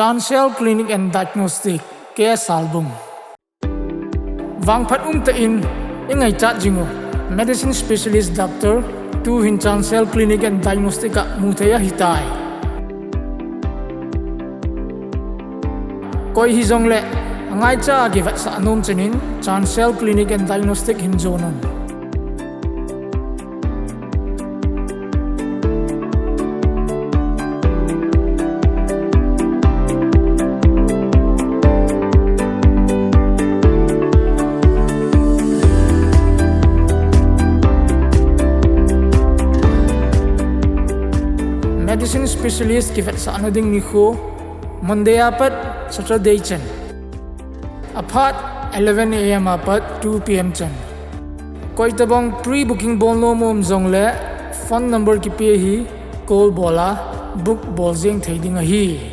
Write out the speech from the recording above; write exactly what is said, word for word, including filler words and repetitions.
Chancel Clinic and Diagnostic, K. Salbung. Vangphat umtah in ingaichat jing u, Medicine Specialist Doctor, tuhin Chancel Clinic and Diagnostic a muthei ahitai. Koi hijongle, angaicha a kivetsah nom chan in Chancel Clinic and Diagnostic hin jon un. Medicine Specialist kivetsahna ding nikho, Monday a pat Saturday chan. Aphat eleven A M a pat two P M chan. Koitabang pre-booking bol nom um jongle phone number kipe hi call bol a book bol jeng thei ding ahi.